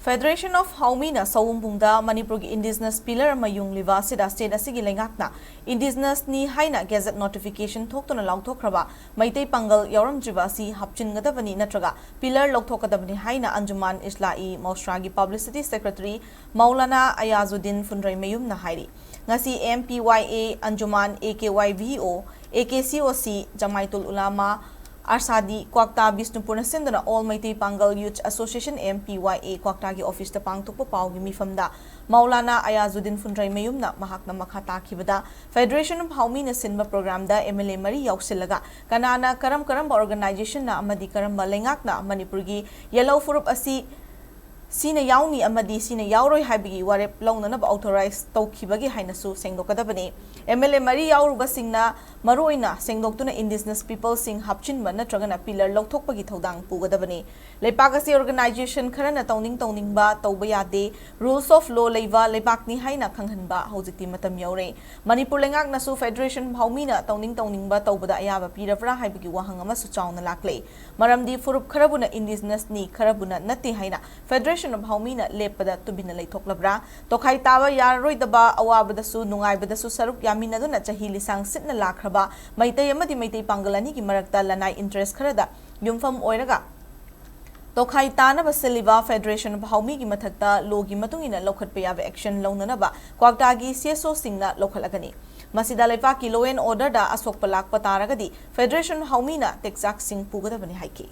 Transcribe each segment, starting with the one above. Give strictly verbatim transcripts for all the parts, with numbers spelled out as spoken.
Federation of Haomina ꯁꯑꯣꯝꯕꯨꯡꯗ ꯃꯅꯤꯄꯨꯔꯒꯤ indigenous pillar ꯑꯃ ꯌꯨꯡꯂꯤꯕ ꯑꯁꯤꯗ state ꯑꯁꯤꯒꯤ ꯂꯩꯉꯥꯛꯅ indigenous ꯅꯤ ꯍꯥꯏꯅ gazette notification ꯊꯣꯛꯇꯨꯅ ꯂꯥꯎꯊꯣꯛꯈ꯭ꯔꯕ ꯃꯩꯇꯩ ꯄꯥꯡꯒꯜ ꯌꯥꯎꯔꯝꯗ꯭ꯔꯤꯕ ꯑꯁꯤ ꯍꯥꯞꯆꯤꯟꯒꯗꯕꯅꯤ ꯅꯠꯇ꯭ꯔꯒ pillar ꯂꯧꯊꯣꯛꯀꯗꯕꯅꯤ ꯍꯥꯏꯅ ꯑꯟꯖꯨꯃꯥꯟ ꯏꯁꯂꯥꯍꯤ ꯃꯧꯁ꯭ꯔꯥꯒꯤ publicity secretary ꯃꯧꯂꯥꯅꯥ ꯑꯌꯥꯖꯨꯗꯤꯟ ꯐꯨꯟꯗ꯭ꯔꯩꯃꯌꯨꯝꯅ ꯍꯥꯏꯔꯤ꯫ ꯉꯁꯤ M P Y A, ꯑꯟꯖꯨꯃꯥꯟ, A K Y V O, A K C O C, ꯖꯃꯥꯏꯇꯨꯜ ꯎꯂꯥꯃꯥ, ꯑꯔꯁꯥꯗꯤ, ꯀ꯭ꯋꯥꯛꯇꯥ ꯕꯤꯁꯅꯨꯄꯨꯔꯅ ꯁꯤꯟꯗꯨꯅ All ꯃꯩꯇꯩ ꯄꯥꯡꯒꯜ Youth Association, M P Y A, ꯀ꯭ꯋꯥꯛꯇꯥꯒꯤ office ꯇ ꯄꯥꯡꯊꯣꯛꯄ ꯄꯥꯎꯒꯤ ꯃꯤꯐꯝꯗ ꯃꯧꯂꯥꯅꯥ ꯑꯌꯥꯖꯨꯗꯤꯟ ꯐꯨꯟꯗ꯭ꯔꯩꯃꯌꯨꯝꯅ ꯃꯍꯥꯛꯅ ꯃꯈꯥ ꯇꯥꯈꯤꯕꯗ Federation of ꯍꯥꯎꯃꯤꯅ ꯁꯤꯟꯕ program the M L A ꯃꯔꯤ ꯌꯥꯎꯁꯤꯜꯂꯒ ꯀꯅꯥꯅ ꯀꯔꯝ ꯀꯔꯝꯕ organization ꯅ ꯑꯃꯗꯤ ꯀꯔꯝꯕ ꯂꯩꯉꯥꯛꯅ ꯃꯅꯤꯄꯨꯔꯒꯤ ꯌꯦꯜꯍꯧ ꯐꯨꯔꯨꯞ ꯑꯁꯤ ꯁꯤꯅ ꯌꯥꯎꯅꯤ ꯑꯃꯗꯤ ꯁꯤꯅ ꯌꯥꯎꯔꯣꯏ ꯍꯥꯏꯕꯒꯤ ꯋꯥꯔꯦꯞ ꯂꯧꯅꯅꯕ authorize ꯇꯧꯈꯤꯕꯒꯦ ꯍꯥꯏꯅꯁꯨ ꯁꯦꯡꯗꯣꯛꯀꯗꯕꯅꯤ꯫ M L A ꯃꯔꯤ ꯌꯥꯎꯔꯨꯕꯁꯤꯡꯅ ꯃꯔꯨꯑꯣꯏꯅ ꯁꯦꯡꯗꯣꯛꯇꯨꯅ indigenous people ꯁꯤꯡ ꯍꯥꯞꯆꯤꯟꯕ ꯅꯠꯇ꯭ꯔꯒꯅ pillar ꯂꯧꯊꯣꯛꯄꯒꯤ ꯊꯧꯗꯥꯡ ꯄꯨꯒꯗꯕꯅꯤ꯫ ꯂꯩꯄꯥꯛ ꯑꯁꯤ organization ꯈꯔꯅ ꯇꯧꯅꯤꯡ ꯇꯧꯅꯤꯡꯕ ꯇꯧꯕ ꯌꯥꯗꯦ, rules of law ꯂꯩꯕ ꯂꯩꯕꯥꯛꯅꯤ ꯍꯥꯏꯅ ꯈꯪꯍꯟꯕ ꯍꯧꯖꯤꯛꯇꯤ ꯃꯇꯝ ꯌꯧꯔꯦ꯫ ꯃꯅꯤꯄꯨꯔ ꯂꯩꯉꯥꯛꯅꯁꯨ Federation of ꯍꯥꯎꯃꯤꯅ ꯇꯧꯅꯤꯡ ꯇꯧꯅꯤꯡꯕ ꯇꯧꯕꯗ ꯑꯌꯥꯕ ꯄꯤꯔꯕ꯭ꯔꯥ ꯍꯥꯏꯕꯒꯤ ꯋꯥꯍꯪ ꯑꯃꯁꯨ ꯆꯥꯎꯅ ꯂꯥꯛꯂꯦ꯫ ꯃꯔꯝꯗꯤ ꯐꯨꯔꯨꯞ ꯈꯔꯕꯨꯅ indigenous ꯅꯤ, ꯈꯔꯕꯨꯅ ꯅꯠꯇꯦ ꯍꯥꯏꯅ Federation of ꯍꯥꯎꯃꯤꯅ ꯂꯦꯞꯄꯗ ꯇꯨꯃꯤꯟꯅ ꯂꯩꯊꯣꯛꯂꯕ꯭ꯔꯥ? ꯇꯣꯈꯥꯏ ꯇꯥꯕ ꯌꯥꯔꯔꯣꯏꯗꯕ ꯑꯋꯥꯕꯗꯁꯨ ꯅꯨꯡꯉꯥꯏꯕꯗꯁꯨ ꯁꯔꯨꯛ ꯌꯥꯃꯤꯟꯅꯗꯨꯅ ꯆꯍꯤ ꯂꯤꯁꯥꯡ ꯁꯤꯠꯅ ꯂꯥꯛꯈ꯭ꯔꯕ ꯃꯩꯇꯩ ꯑꯃꯗꯤ ꯃꯩꯇꯩ ꯄꯥꯡꯒꯜ ꯑꯅꯤꯒꯤ ꯃꯔꯛꯇ ꯂꯅꯥꯏ interest ꯈꯔꯗ ꯌꯨꯝꯐꯝ ꯑꯣꯏꯔꯒ ꯇꯣꯈꯥꯏ ꯇꯥꯅꯕ ꯁꯤꯜꯂꯤꯕ Federation of ꯍꯥꯎꯃꯤꯒꯤ ꯃꯊꯛꯇ law ꯒꯤ ꯃꯇꯨꯡ ꯏꯟꯅ ꯂꯧꯈꯠꯄ ꯌꯥꯕ action ꯂꯧꯅꯅꯕ ꯀ꯭ꯋꯥꯛꯇꯥꯒꯤ C S O ꯁꯤꯡꯅ ꯂꯧꯈꯠꯂꯒꯅꯤ꯫ ꯃꯁꯤꯗ ꯂꯩꯄꯥꯛꯀꯤ law and order ꯗ ꯑꯁꯣꯛꯄ ꯂꯥꯛꯄ ꯇꯥꯔꯒꯗꯤ Federation of ꯍꯥꯎꯃꯤꯅ ꯇꯦꯛꯆꯥꯛꯁꯤꯡ ꯄꯨꯒꯗꯕꯅꯤ ꯍꯥꯏꯈꯤ꯫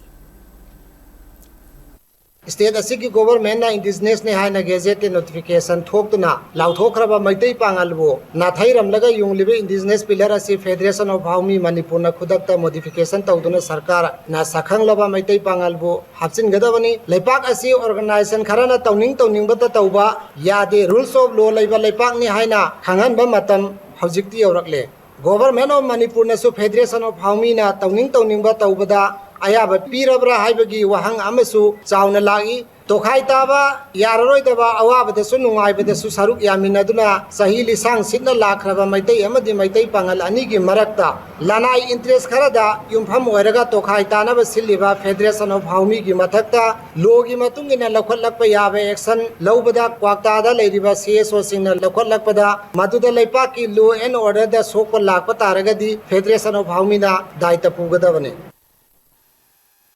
State ꯑꯁꯤꯒꯤ government ꯅ indigenous ꯅꯤ ꯍꯥꯏꯅ gazette ꯇ notification ꯊꯣꯛꯇꯨꯅ ꯂꯥꯎꯊꯣꯛꯈ꯭ꯔꯕ ꯃꯩꯇꯩ ꯄꯥꯉꯜꯕꯨ ꯅꯥꯊꯩꯔꯝꯂꯒ ꯌꯨꯡꯂꯤꯕ indigenous pillar ꯑꯁꯤ Federation of ꯍꯥꯎꯃꯤ ꯃꯅꯤꯄꯨꯔꯅ ꯈꯨꯗꯛꯇ modification ꯇꯧꯗꯨꯅ ꯁꯔꯀꯥꯔꯅ ꯁꯛꯈꯪꯂꯕ ꯃꯩꯇꯩ ꯄꯥꯉꯜꯕꯨ ꯍꯥꯞꯆꯤꯟꯒꯗꯕꯅꯤ꯫ ꯂꯩꯄꯥꯛ ꯑꯁꯤ organization ꯈꯔꯅ ꯇꯧꯅꯤꯡ ꯇꯧꯅꯤꯡꯕꯇ ꯇꯧꯕ ꯌꯥꯗꯦ, rules of law ꯂꯩꯕ ꯂꯩꯄꯥꯛꯅꯤ ꯍꯥꯏꯅ ꯈꯪꯍꯟꯕ ꯃꯇꯝ ꯍꯧꯖꯤꯛꯇꯤ ꯌꯧꯔꯛꯂꯦ꯫ Government of ꯃꯅꯤꯄꯨꯔꯅꯁꯨ Federation of ꯍꯥꯎꯃꯤꯅ ꯇꯧꯅꯤꯡ ꯇꯧꯅꯤꯡꯕ ꯇꯧꯕꯗ ꯑꯌꯥꯕ ꯄꯤꯔꯕ꯭ꯔꯥ ꯍꯥꯏꯕꯒꯤ ꯋꯥꯍꯪ ꯑꯃꯁꯨ ꯆꯥꯎꯅ ꯂꯥꯛꯏ꯫ ꯇꯣꯈꯥꯏ ꯇꯥꯕ ꯌꯥꯔꯔꯣꯏꯗꯕ ꯑꯋꯥꯕꯗꯁꯨ ꯅꯨꯡꯉꯥꯏꯕꯗꯁꯨ ꯁꯔꯨꯛ ꯌꯥꯃꯤꯟꯅꯗꯨꯅ ꯆꯍꯤ ꯂꯤꯁꯥꯡ ꯁꯤꯠꯅ ꯂꯥꯛꯈ꯭ꯔꯕ ꯃꯩꯇꯩ ꯑꯃꯗꯤ ꯃꯩꯇꯩ ꯄꯥꯉꯜ ꯑꯅꯤꯒꯤ ꯃꯔꯛꯇ ꯂꯅꯥꯏ ꯏꯟꯇꯔꯦꯁ ꯈꯔꯗ ꯌꯨꯝꯐꯝ ꯑꯣꯏꯔꯒ ꯇꯣꯈꯥꯏ ꯇꯥꯅꯕ ꯁꯤꯜꯂꯤꯕ Federation of Haomyꯒꯤ ꯃꯊꯛꯇ ꯂꯣꯒꯤ ꯃꯇꯨꯡ ꯏꯟꯅ ꯂꯧꯈꯠꯂꯛꯄ ꯌꯥꯕ ꯑꯦꯛꯁꯟ ꯂꯧꯕꯗ ꯀ꯭ꯋꯥꯛꯇꯥꯗ ꯂꯩꯔꯤꯕ ꯁꯤ ꯑꯦꯁ ꯑꯣꯁꯤꯡꯅ ꯂꯧꯈꯠꯂꯛꯄꯗ ꯃꯗꯨꯗ ꯂꯩꯄꯥꯛꯀꯤ law and orderꯗ ꯁꯣꯛꯄ ꯂꯥꯛꯄ ꯇꯥꯔꯒꯗꯤ Federation of Haomyꯅ ꯗꯥꯏꯇ ꯄꯨꯒꯗꯕꯅꯤ꯫